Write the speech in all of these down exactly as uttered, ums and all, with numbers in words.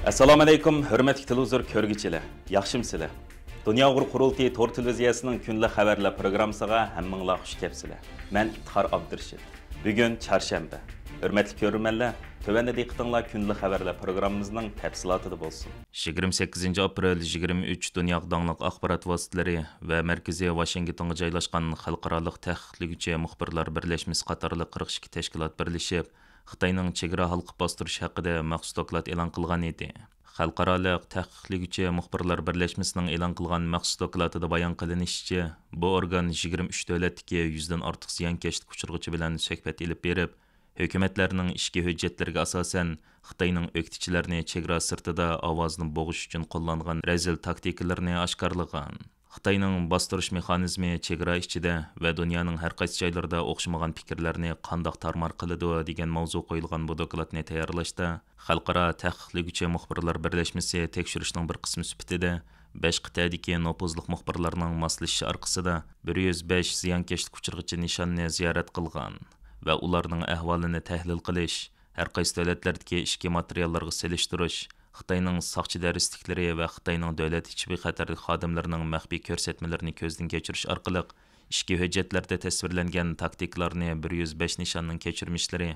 ئەسسالامۇئەلەيكۇم، ھۆرمەتلىك تېلېۋىزور كۆرگۈچىلەر، ياخشىمۇسىلەر؟ دۇنيا ئۇيغۇر قۇرۇلتىيى تور تېلېۋىزىيەسىنىڭ كۈندىلىك خەۋەرلەر پروگراممىسىغا ھەممىڭلار خۇش كەپسىلەر. مەن ئىپتىخار ئابدۇرېشىت. بۈگۈن چارشەنبە. ھۆرمەتلىك كۆرۈرمەنلەر، تۆۋەندە دىققىتىڭلار كۈندىلىك خەۋەرلەر پروگراممىمىزنىڭ تەپسىلاتىدا بولسۇن. يىگىرمە سەككىزىنچى ئاپرېل يىگىرمە ئۈچ دۇنياغا داڭلىق ئاخبارات ۋاسىتىلىرى ۋە مەركىزى ۋاشىنگتونغا جايلاشقان خەلقئارالىق تەھقىقلىگۈچى مۇخبىرلار بىرلەشمىسى قاتارلىق قىرىق ئىككى تەشكىلات بىرلىشىپ، خىتاينىڭ چېگرا ھالقىپ باستۇرۇش ھەققىدە مەخسۇس دوكلات ئېلان قىلغان ئىدى. خەلقئارالىق تەھقىقلىگۈچى مۇخبىرلار بىرلەشمىسىنىڭ ئېلان قىلغان مەخسۇس دوكلاتىدا بايان قىلىنىشىچە، بۇ ئورگان يىگىرمە ئۈچ دۆلەتتىكى يۈزدىن ئارتۇق زىيانكەشلىك ئۇچرىغۇچى بىلەن سۆھبەت ئېلىپ بېرىپ، ھۆكۈمەتلەرنىڭ ئىچكى ھۆججەتلىرىگە ئاساسەن، خىتاينىڭ ئۆكتىچىلەرنى چېگرا سىرتىدا ئاۋازىنى بوغۇش ئۈچۈن قوللانغان رەزىل تاكتىكىلىرىنى ئاشكارىلىغان. خىتاينىڭ باستۇرۇش مېخانىزمى چېگرا ئىچىدە ۋە دۇنيانىڭ ھەر قايسى جايلىرىدا ئوخشىمىغان پىكىرلەرنى قانداق تارمار قىلىدۇ دېگەن ماۋزۇ قويۇلغان بۇ دوكلاتنى تەييارلاشتا خەلقئارا تەھقىقلىگۈچى مۇخبىرلار بىرلەشمىسى تەكشۈرۈشنىڭ بىر قىسمى سۈپىتىدە بەش قىتئەدىكى نوپۇزلۇق مۇخبىرلارنىڭ ماسلىشىشى ئارقىسىدا بىر يۈز بەش زىيانكەشلىك ئۇچرىغۇچى نىشاننى زىيارەت قىلغان ۋە ئۇلارنىڭ ئەھۋالىنى تەھلىل قىلىش، ھەر قايسى دۆلەتلەردىكى ئىچكى ماتېرىياللارغا سېلىشتۇرۇش، خىتاينىڭ ساقچى دەرسلىكلىرى ۋە خىتاينىڭ دۆلەت ئىچى بىخەتەرلىك خادىملىرىنىڭ مەخپىي كۆرسەتمىلىرىنى كۆزدىن كەچۈرۈش ئارقىلىق، ئىچكى ھۆججەتلەردە تەسۋىرلەنگەن تاكتىكىلارنى بىر يۈز بەش نىشاننىڭ كەچۈرمىشلىرى،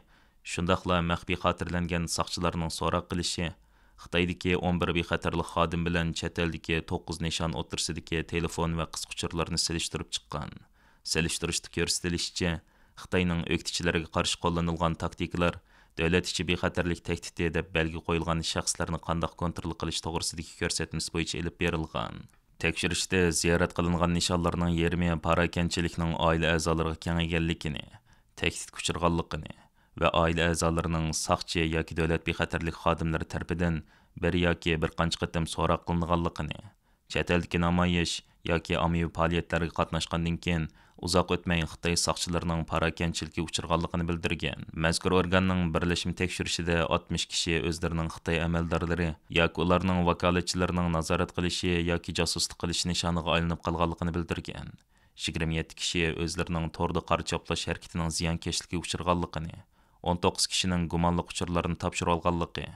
شۇنداقلا مەخپىي خاتىرىلەنگەن ساقچىلارنىڭ سوراق قىلىشى، خىتايدىكى ئون بىر بىخەتەرلىك خادىم بىلەن چەت ئەلدىكى توققۇز نىشان ئوتتۇرىسىدىكى تېلېفون ۋە قىسقا ئۇچۇرلارنى سېلىشتۇرۇپ چىققان. سېلىشتۇرۇشتا كۆرسىتىلىشىچە، خىتاينىڭ ئۆكتىچىلەرگە قارشى قوللىنىلغان تاكتىكىلار دۆلەت ئىچى بىخەتەرلىك تەھدىتى دەپ بەلگە قويۇلغان شەخسلەرنى قانداق كونترول قىلىش توغرىسىدىكى كۆرسەتمىسى بويىچە ئېلىپ بېرىلغان. تەكشۈرۈشتە زىيارەت قىلىنغان نىشانلارنىڭ يېرىمى پاراكەندىچىلىكنىڭ ئائىلە ئەزالىرىغا كېڭەيگەنلىكىنى، تەھدىتكە ئۇچرىغانلىقىنى ۋە ئائىلە ئەزالىرىنىڭ ساقچى ياكى دۆلەت بىخەتەرلىك خادىملىرى تەرىپىدىن بىر ياكى بىر قانچە قېتىم سوراق قىلىنغانلىقىنى، چەت ئەلدىكى نامايىش ياكى ئاممىۋى پائالىيەتلەرگە قاتناشقاندىن كېيىن ئۇزاق ئۆتمەي خىتاي ساقچىلىرىنىڭ پاراكەندىچىلىككە ئۇچرىغانلىقىنى بىلدۈرگەن. مەزكۇر ئورگاننىڭ بىرلەشمە تەكشۈرۈشىدە ئاتمىش كىشى ئۆزلىرىنىڭ خىتاي ئەمەلدارلىرى ياكى ئۇلارنىڭ ۋاكالەتچىلىرىنىڭ نازارەت قىلىشى ياكى جاسۇسلۇق قىلىشى نىشانىغا ئايلىنىپ قالغانلىقىنى بىلدۈرگەن. يىگىرمە يەتتە كىشى ئۆزلىرىنىڭ توردا قارا چاپلاش ھەرىكىتىنىڭ زىيانكەشلىككە ئۇچرىغانلىقىنى، ئون توققۇز كىشىنىڭ گۇمانلىق ئۇچۇرلارنى تاپشۇرۇۋالغانلىقى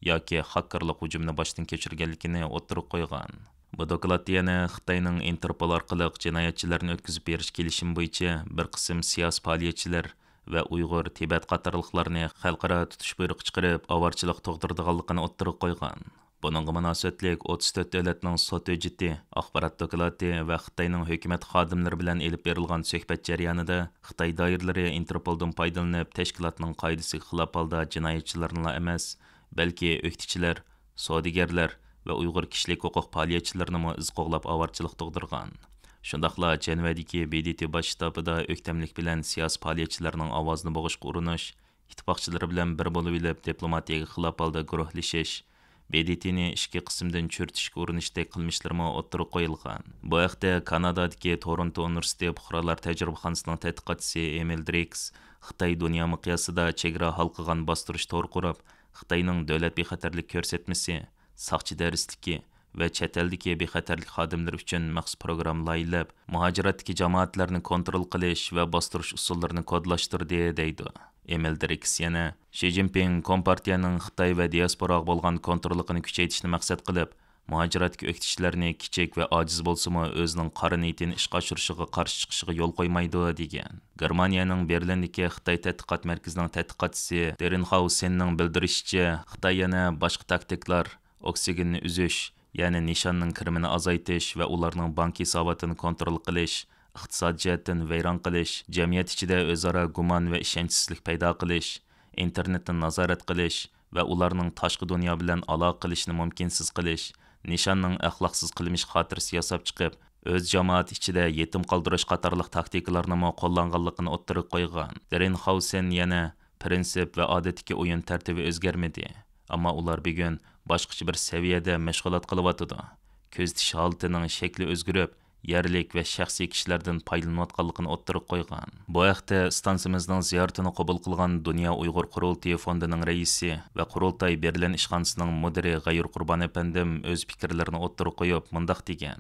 ياكى خاككېرلىق ھۇجۇمىنى باشتىن كەچۈرگەنلىكىنى ئوتتۇرىغا قويغان. بۇ دوكلاتتا يەنە خىتاينىڭ ئىنتېرپول ئارقىلىق جىنايەتچىلەرنى ئۆتكۈزۈپ بېرىش كېلىشىمى بويىچە بىر قىسىم سىياسىي پائالىيەتچىلەر ۋە ئۇيغۇر، تىبەت قاتارلىقلارنى خەلقئارا تۇتۇش بۇيرۇقى چىقىرىپ، ئاۋارىچىلىققا تۇغدۇرىدىغانلىقىنى ئوتتۇرىغا قويغان. بۇنىڭغا مۇناسىۋەتلىك ئوتتۇز تۆت دۆلەتنىڭ سوت ھۆججىتى، ئاخبارات دوكلاتى ۋە خىتاينىڭ ھۆكۈمەت خادىملىرى بىلەن ئېلىپ بېرىلغان سۆھبەت جەريانىدا خىتاي دائىرىلىرى ئىنتېرپولدىن پايدىلىنىپ، تەشكىلاتنىڭ قائىدىسىگە خىلاپ ھالدا جىنايەتچىلەرنىلا ئەمەس، بەلكى ئۆكتىچىلەر، سودىگەرلەر ۋە ئۇيغۇر كىشىلىك ھوقۇق پائالىيەتچىلىرىنىمۇ ئىز قوغلاپ ئاۋارىچىلىققا تۇغدۇرغان. شۇنداقلا جەنۋەدىكى بى دى تى باش شتابىدا ئۆكتەملىك بىلەن سىياسىي پائالىيەتچىلەرنىڭ ئاۋازىنى بوغۇشقا ئۇرۇنۇش، ئىتتىپاقچىلىرى بىلەن بىر بولۇۋېلىپ دىپلوماتىيەگە خىلاپ ھالدا گۇرۇھلىشىش، بى دى تىنى ئىچكى قىسىمدىن چۈرۈتۈشكە ئۇرۇنۇشتەك قىلمىشلىرىمۇ ئوتتۇرىغا قويۇلغان. بۇ ھەقتە كانادادىكى تورونتو ئۇنىۋېرسىتېتى پۇقرالار تەجرىبىخانىسىنىڭ تەتقىقاتچىسى ئېمىل درىكس خىتاي دۇنيا مىقياسىدا چېگرا ھالقىغان باستۇرۇش تورى قۇرۇپ، خىتاينىڭ دۆلەت بىخەتەرلىك كۆرسەتمىسى، ساقچى دەرسلىكى، ۋە چەت ئەلدىكى بىخەتەرلىك خادىملىرى ئۈچۈن مەخسۇس پروگرامما لايىھەلەپ، مۇھاجىرەتتىكى جامائەتلەرنى كونترول قىلىش ۋە باستۇرۇش ئۇسۇللىرىنى كودلاشتۇردى، دەيدۇ. ئېمىل درىكس يەنە، شى جىنپىڭ كومپارتىيەنىڭ خىتاي ۋە دىياسپوراغا بولغان كونتروللۇقىنى كۈچەيتىشنى مەقسەت قىلىپ، مۇھاجىرەتتىكى ئۆكتىچىلەرنى كىچىك ۋە ئاجىز بولسىمۇ ئۆزىنىڭ قارا نىيىتىنى ئىشقا ئاشۇرۇشىغا قارشى چىقىشىغا يول قويمايدۇ، دېگەن. گېرمانىيەنىڭ بېرلىندىكى خىتاي تەتقىقات مەركىزىنىڭ تەتقىقاتچىسى دېرنخاۋسېننىڭ بىلدۈرۈشىچە، خىتاي يەنە باشقا تاكتىكىلار، ئوكسىگېننى ئۈزۈش، يەنى نىشاننىڭ كىرىمىنى ئازايتىش ۋە ئۇلارنىڭ بانكا ھېساباتىنى كونترول قىلىش، ئىقتىسادىي جەھەتتىن ۋەيران قىلىش، جەمئىيەت ئىچىدە ئۆزئارا گۇمان ۋە ئىشەنچسىزلىك پەيدا قىلىش، ئىنتېرنېتنى نازارەت قىلىش ۋە ئۇلارنىڭ تاشقى دۇنيا بىلەن ئالاقە قىلىشىنى مۇمكىنسىز قىلىش، نىشاننىڭ ئەخلاقسىز قىلمىش خاتىرىسى ياساپ چىقىپ، ئۆز جامائىتى ئىچىدە يېتىم قالدۇرۇش قاتارلىق تاكتىكىلارنىمۇ قوللانغانلىقىنى ئوتتۇرىغا قويغان. دېرنخاۋسېن يەنە، پىرىنسىپ ۋە ئادەتتىكى ئويۇن تەرتىپى ئۆزگەرمىدى، ئەمما ئۇلار بۈگۈن باشقىچە بىر سەۋىيەدە مەشغۇلات قىلىۋاتىدۇ. كۆزىتىش ھالىتىنىڭ شەكلى ئۆزگىرىپ، يەرلىك ۋە شەخسىي كىشىلەردىن پايدىلىنىۋاتقانلىقىنى ئوتتۇرىغا قويغان. بۇ ھەقتە ئىستانسىمىزنىڭ زىيارىتىنى قوبۇل قىلغان دۇنيا ئۇيغۇر قۇرۇلتىيى فوندىنىڭ رەئىسى ۋە قۇرۇلتاي بېرلىن ئىشخانىسىنىڭ مۇدىرى غەيۇر قۇربان ئەپەندىم ئۆز پىكىرلىرىنى ئوتتۇرىغا قويۇپ، مۇنداق دېگەن.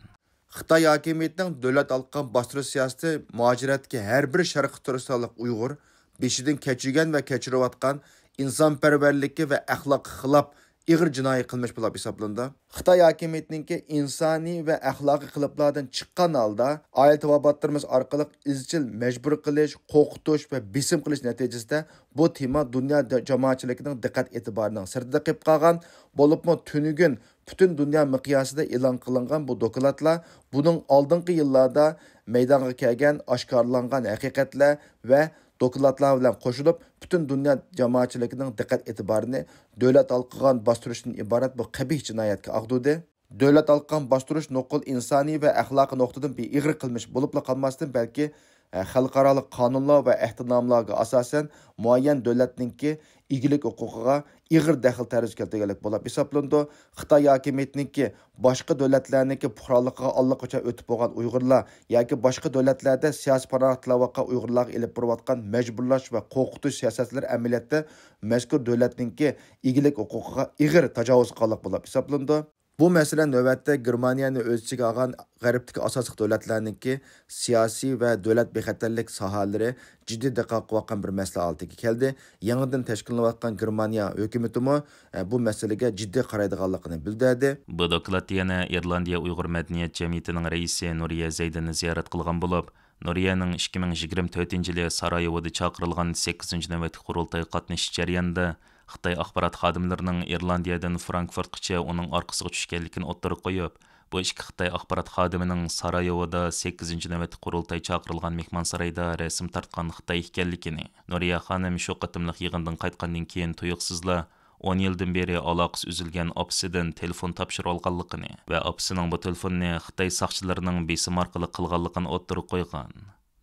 خىتاي ھاكىمىيىتىنىڭ دۆلەت ھالقىغان باستۇرۇش سىياسىتى مۇھاجىرەتتىكى ھەر بىر شەرقىي تۈركىستانلىق ئۇيغۇر بېشىدىن كەچۈرگەن ۋە كەچۈرۈۋاتقان ئىنسانپەرۋەرلىككە ۋە ئەخلاققا خىلاپ ئېغىر جىنايى قىلمىش بولۇپ ھېسابلىنىدۇ. خىتاي ھاكىمىيىتىنىڭكى ئىنسانىي ۋە ئەخلاقىي قېلىپلاردىن چىققان ھالدا، ئائىلە تاۋابىئاتلىرىمىز ئارقىلىق ئىزچىل مەجبۇر قىلىش، قورقۇتۇش ۋە بېسىم قىلىش نەتىجىسىدە بۇ تېما دۇنيا جامائەتچىلىكىنىڭ دىققەت ئېتىبارىنىڭ سىرتىدا قېلىپ قالغان، بولۇپمۇ تۈنۈگۈن پۈتۈن دۇنيا مىقياسىدا ئېلان قىلىنغان بۇ دوكلاتلار بۇنىڭ ئالدىنقى يىللاردا مەيدانغا كەلگەن ئاشكارىلانغان ھەقىقەتلەر ۋە دوكلاتلار بىلەن قوشۇلۇپ، پۈتۈن دۇنيا جامائەتچىلىكىنىڭ دىققەت ئېتىبارىنى دۆلەت ھالقىغان باستۇرۇشتىن ئىبارەت بۇ قەبىھ جىنايەتكە ئاغدۇردى. دۆلەت ھالقىغان باستۇرۇش نوقۇل ئىنسانىي ۋە ئەخلاقىي نۇقتىدىن بىر ئېغىر قىلمىش بولۇپلا قالماستىن، بەلكى، ئە، خەلقئارالىق قانۇنلار ۋە ئەھدىنامىلارغا ئاساسەن مۇئەييەن دۆلەتنىڭكى ئىگىلىك ھوقۇقىغا ئېغىر دەخلى تەرۇز كەلتۈرگەنلىك بولۇپ ھېسابلىنىدۇ. خىتاي ھاكىمىيىتىنىڭكى باشقا دۆلەتلەرنىڭكى پۇقرالىقىغا ئاللىقاچان ئۆتۈپ بولغان ئۇيغۇرلار ياكى باشقا دۆلەتلەردە سىياسىي پاناھلىق تىلەۋاتقان ئۇيغۇرلارغا ئېلىپ بېرىۋاتقان مەجبۇرلاش ۋە قورقۇتۇش سىياسەتلىرى ئەمەلىيەتتە مەزكۇر دۆلەتنىڭكى ئىگىلىك ھوقۇقىغا ئېغىر تاجاۋۇز قىلغانلىق بولۇپ ھېسابلىنىدۇ. بۇ مەسىلە نۆۋەتتە گېرمانىيەنى ئۆز ئىچىگە ئالغان غەربتىكى ئاساسلىق دۆلەتلەرنىڭكى سىياسىي ۋە دۆلەت بىخەتەرلىك ساھەلىرى جىددىي دىققەت قىلىۋاتقان بىر مەسىلە ھالىتىگە كەلدى. يېڭىدىن تەشكىللىنىۋاتقان گېرمانىيە ھۆكۈمىتىمۇ، ئە، بۇ مەسىلىگە جىددىي قارايدىغانلىقىنى بىلدۈردى. بۇ دوكلاتتا يەنە ئىرلاندىيە ئۇيغۇر مەدەنىيەت جەمئىيىتىنىڭ رەئىسى نۇرىيە زەيدىننى زىيارەت قىلغان بولۇپ، نۇرىيەنىڭ ئىككى مىڭ يىگىرمە تۆتىنچى يىلى سارايېۋودا چاقىرىلغان سەككىزىنچى نۆۋەتلىك قۇرۇلتايغا قاتنىشىش جەريانىدا خىتاي ئاخبارات خادىملىرىنىڭ ئىرلاندىيەدىن فرانكفورتقىچە ئۇنىڭ ئارقىسىغا چۈشكەنلىكىنى ئوتتۇرىغا قويۇپ، بۇ ئىككى خىتاي ئاخبارات خادىمىنىڭ سارايېۋودا سەككىزىنچى نۆۋەتلىك قۇرۇلتاي چاقىرىلغان مېھمانسارايدا رەسىم تارتقان خىتاي ئىكەنلىكىنى، نۇرىيە خانىم شۇ قېتىملىق يىغىندىن قايتقاندىن كېيىن تۇيۇقسىزلا ئون يىلدىن بېرى ئالاقىسى ئۈزۈلگەن ئاپىسىدىن تېلېفون تاپشۇرۇۋالغانلىقىنى ۋە ئاپىسىنىڭ بۇ تېلېفوننى خىتاي ساقچىلىرىنىڭ بېسىم ئارقىلىق قىلغانلىقىنى ئوتتۇرىغا قويغان.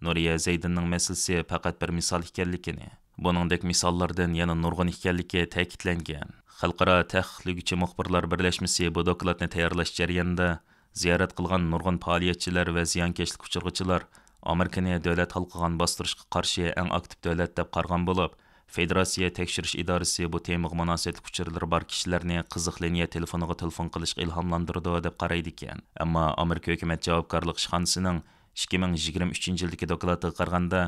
نۇرىيە زەيدىننىڭ مەسىلىسى پەقەت بىر مىسال ئىكەنلىكىنى، بۇنىڭدەك مىساللاردىن يەنە نۇرغۇن ئىكەنلىكى تەكىتلەنگەن. خەلقئارا تەھقىقلىگۈچى مۇخبىرلار بىرلەشمىسى بۇ دوكلاتنى تەييارلاش جەريانىدا زىيارەت قىلغان نۇرغۇن پائالىيەتچىلەر ۋە زىيانكەشلىك ئۇچرىغۇچىلار ئامېرىكىنى دۆلەت ھالقىغان باستۇرۇشقا قارشى ئەڭ ئاكتىپ دۆلەت دەپ قارىغان بولۇپ، فېدېراتسىيە تەكشۈرۈش ئىدارىسى بۇ تېمىغا مۇناسىۋەتلىك ئۇچۇرلىرى بار كىشىلەرنى قىزىق لىنىيە تېلېفونىغا تېلېفون قىلىشقا ئىلھاملاندۇرىدۇ دەپ قارايدىكەن. ئەمما ئامېرىكا ھۆكۈمەت جاۋابكارلىق ئىشخانىسىنىڭ ئىككى مىڭ يىگىرمە ئۈچىنچى يىلدىكى دوكلاتىغا قارىغاندا،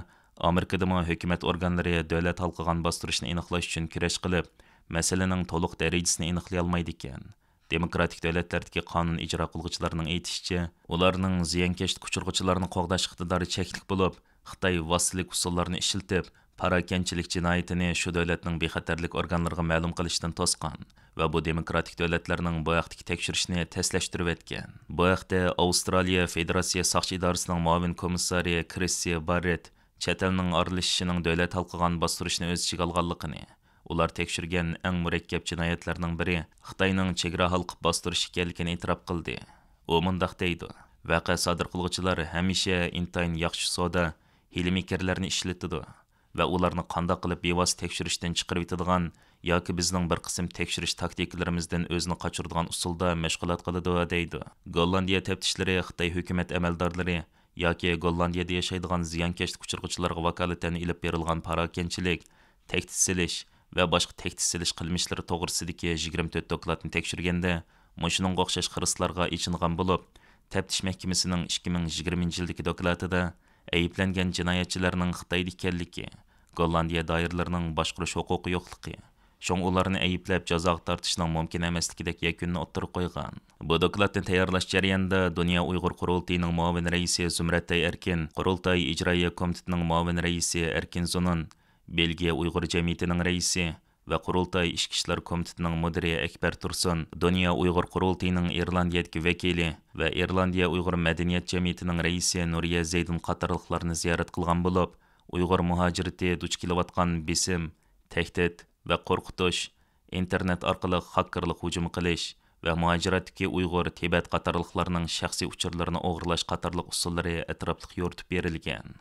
ئامېرىكىدىمۇ ھۆكۈمەت ئورگانلىرى دۆلەت ھالقىغان باستۇرۇشنى ئېنىقلاش ئۈچۈن كۈرەش قىلىپ، مەسىلىنىڭ تولۇق دەرىجىسىنى ئېنىقلىيالمايدىكەن. دېموكراتىك دۆلەتلەردىكى قانۇن ئىجرا قىلغۇچىلارنىڭ ئېيتىشىچە، ئۇلارنىڭ زىيانكەشلىك ئۇچرىغۇچىلارنى قوغداش ئىقتىدارى چەكلىك بولۇپ، خىتاي ۋاسىتىلىك ئۇسۇللارنى ئىشلىتىپ، پاراكەنچىلىك جىنايىتىنى شۇ دۆلەتنىڭ بىخەتەرلىك ئورگانلىرىغا مەلۇم قىلىشتىن توسقان ۋە بۇ دېموكراتىك دۆلەتلەرنىڭ بۇ ھەقتىكى تەكشۈرۈشىنى تەسلەشتۈرۈۋەتكەن. بۇ ھەقتە ئاۋسترالىيە فېدېراتسىيە ساقچى ئىدارىسىنىڭ مۇئاۋىن كومىسسارى كرىسسىيە باررېت چەت ئەلنىڭ ئارىلىشىشىنىڭ دۆلەت ھالقىغان باستۇرۇشنى ئۆز ئىچىگە ئالغانلىقىنى، ئۇلار تەكشۈرگەن ئەڭ مۇرەككەپ جىنايەتلەرنىڭ بىرى خىتاينىڭ چېگرا ھالقىپ باستۇرۇش ئىكەنلىكىنى ئېتىراپ قىلدى. ئۇ مۇنداق دەيدۇ، ۋەقە سادىر قىلغۇچىلار ھەمىشە ئىنتايىن ياخشى سودا، ھىيلىمىكىرلەرنى ئىشلىتىدۇ ۋە ئۇلارنى قانداق قىلىپ بىۋاسىتە تەكشۈرۈشتىن چىقىرىۋېتىدىغان ياكى بىزنىڭ بىر قىسىم تەكشۈرۈش تاكتىكىلىرىمىزدىن ئۆزىنى قاچۇرىدىغان ئۇسۇلدا مەشغۇلات قىلىدۇ، دەيدۇ. گوللاندىيە تەپتىشلىرى خىتاي ھۆكۈمەت ئەمەلدارلىرى ياكى گوللاندىيەدە ياشايدىغان زىيانكەشلىك ئۇچرىغۇچىلارغا ۋاكالىتەن ئېلىپ بېرىلغان پاراكەنچىلىك، تەھدىت سېلىش ۋە باشقا تەھدىت سېلىش قىلمىشلىرى توغرىسىدىكى يىگىرمە تۆت دوكلاتنى تەكشۈرگەندە، مۇشۇنىڭغا ئوخشاش خىرىسلارغا ئېچىنغان بولۇپ، تەپتىش مەھكىمىسىنىڭ ئىككى مىڭ يىگىرمىنچى يىلدىكى دوكلاتىدا ئەيىبلەنگەن جىنايەتچىلەرنىڭ خىتايدا ئىكەنلىكى، گوللاندىيە دائىرىلىرىنىڭ باشقۇرۇش ھوقۇقى يوقلۇقى، شۇڭا ئۇلارنى ئەيىبلەپ جازاغا تارتىشنىڭ مۇمكىن ئەمەسلىكىدەك يەكۈننى ئوتتۇرىغا قويغان. بۇ دوكلاتنى تەييارلاش جەريانىدا دۇنيا ئۇيغۇر قۇرۇلتىيىنىڭ مۇئاۋىن رەئىسى زۇمرەتئاي ئەركىن، قۇرۇلتاي ئىجرائىيە كومىتېتىنىڭ مۇئاۋىن رەئىسى ئەركىن زۇنۇن، بېلگىيە ئۇيغۇر جەمئىيىتىنىڭ رەئىسى ۋە قۇرۇلتاي ئىچكى ئىشلار كومىتېتىنىڭ مۇدىرى ئەكبەر تۇرسۇن، دۇنيا ئۇيغۇر قۇرۇلتىيىنىڭ ئىرلاندىيەدىكى ۋەكىلى ۋە ئىرلاندىيە ئۇيغۇر مەدەنىيەت جەمئىيىتىنىڭ رەئىسى نۇرىيە زەيدىن قاتارلىقلارنى زىيارەت قىلغان بولۇپ، ئۇيغۇر مۇھاجىرىتى دۇچ كېلىۋاتقان بېسىم، تەھدىت ۋە قورقۇتۇش، ئىنتېرنېت ئارقىلىق خاككېرلىق ھۇجۇمى قىلىش ۋە مۇھاجىرەتتىكى ئۇيغۇر، تىبەت قاتارلىقلارنىڭ شەخسىي ئۇچۇرلىرىنى ئوغرىلاش قاتارلىق ئۇسۇللىرى ئەتراپلىق يورۇتۇپ بېرىلگەن.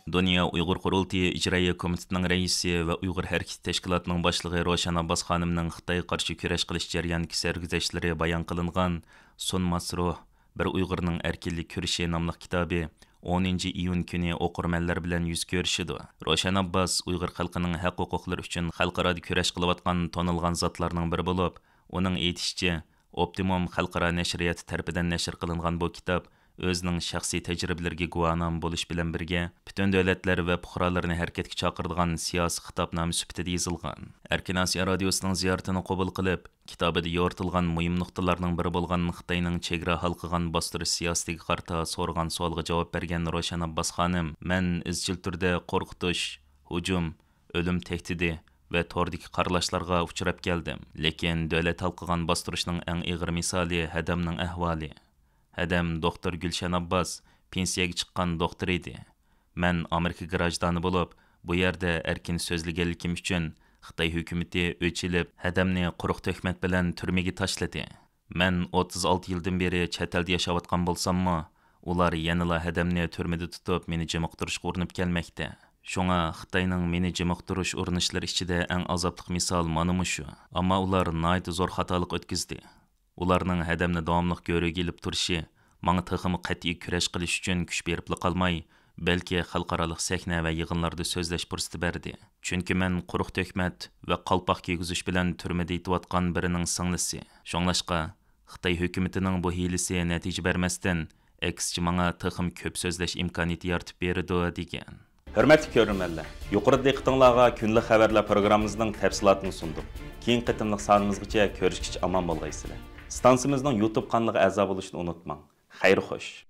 دۇنيا ئۇيغۇر قۇرۇلتىيى ئىجرائىيە كومىتېتىنىڭ رەئىسى ۋە ئۇيغۇر ھەرىكىتى تەشكىلاتىنىڭ باشلىقى روشەن ئابباس خانىمنىڭ خىتايغا قارشى كۈرەش قىلىش جەريانىدىكى سەرگۈزەشتلىرى بايان قىلىنغان سۇنماس روھ، بىر ئۇيغۇرنىڭ ئەركىنلىك كۈرىشى ناملىق كىتابى ئونىنچى ئىيۇن كۈنى ئوقۇرمەنلەر بىلەن يۈز كۆرۈشىدۇ. روشەن ئابباس ئۇيغۇر خەلقىنىڭ ھەق-ھوقۇقلىرى ئۈچۈن خەلقئارادا كۈرەش قىلىۋاتقان تونۇلغان زاتلارنىڭ بىرى بولۇپ، ئۇنىڭ ئېيتىشىچە، ئوپتىموم خەلقئارا نەشرىياتى تەرىپىدىن نەشر قىلىنغان بۇ كىتاب ئۆزىنىڭ شەخسىي تەجرىبىلىرىگە گۇۋاھنامە بولۇش بىلەن بىرگە، پۈتۈن دۆلەتلەر ۋە پۇقرالىرىنى ھەرىكەتكە چاقىرىدىغان سىياسىي خىتابنامە سۈپىتىدە يېزىلغان. ئەركىن ئاسىيا رادىيوسىنىڭ زىيارىتىنى قوبۇل قىلىپ، كىتابىدا يورۇتۇلغان مۇھىم نۇقتىلارنىڭ بىرى بولغان خىتاينىڭ چېگرا ھالقىغان باستۇرۇش سىياسىتىگە قارىتا سورىغان سوئالغا جاۋاب بەرگەن روشەن ئابباس خانىم، مەن ئىزچىل تۈردە قورقۇتۇش، ھۇجۇم، ئۆلۈم تەھدىتى ۋە توردىكى قارىلاشلارغا ئۇچراپ كەلدىم. لېكىن دۆلەت ھالقىغان باستۇرۇشنىڭ ئەڭ ئېغىر مىسالى ھەدەمنىڭ ئەھۋالى. ھەدەم دوختۇر گۈلشەن ئابباس پېنسىيەگە چىققان دوختۇر ئىدى. مەن ئامېرىكا گراژدانى بولۇپ، بۇ يەردە ئەركىن سۆزلىگەنلىكىم ئۈچۈن خىتاي ھۆكۈمىتى ئۆچ ئېلىپ، ھەدەمنى قۇرۇق تۆھمەت بىلەن تۈرمىگە تاشلىدى. مەن ئوتتۇز ئالتە يىلدىن بېرى چەت ئەلدە ياشاۋاتقان بولساممۇ، ئۇلار يەنىلا ھەدەمنى تۈرمىدە تۇتۇپ، مېنى جىمىقتۇرۇشقا ئۇرۇنۇپ كەلمەكتە. شۇڭا خىتاينىڭ مېنى جىمىقتۇرۇش ئۇرۇنۇشلىرى ئىچىدە ئەڭ ئازابلىق مىسال مانا مۇشۇ. ئەمما ئۇلار ناھايىتى زور خاتالىق ئۆتكۈزدى. ئۇلارنىڭ ھەدەمنى داۋاملىق گۆرۈگە ئېلىپ تۇرۇشى ماڭا تېخىمۇ قەتئىي كۈرەش قىلىش ئۈچۈن كۈچ بېرىپلا قالماي، بەلكى خەلقئارالىق سەھنە ۋە يىغىنلاردا سۆزلەش پۇرسىتى بەردى. چۈنكى مەن قۇرۇق تۆھمەت ۋە قالپاق كىيگۈزۈش بىلەن تۈرمىدە يېتىۋاتقان بىرىنىڭ سىڭلىسى. شۇڭلاشقا، خىتاي ھۆكۈمىتىنىڭ بۇ ھىيلىسى نەتىجە بەرمەستىن، ئەكسىچە ماڭا تېخىمۇ كۆپ سۆزلەش ئىمكانىيىتى يارىتىپ بېرىدۇ، دېگەن. ھۆرمەتلىك كۆرۈرمەنلەر، يۇقىرىدا دىققىتىڭلارغا كۈندىلىك خەۋەرلەر پروگراممىمىزنىڭ تەپسىلاتىنى سۇندۇق. كېيىنكى قېتىملىق سانىمىزغىچە كۆرۈشكىچە ئامان بولغايسىلەر. ئىستانسىمىزنىڭ يۇتۇب قانىلىغا ئەزا بولۇشنى ئۇنتۇماڭ. خەير خوش.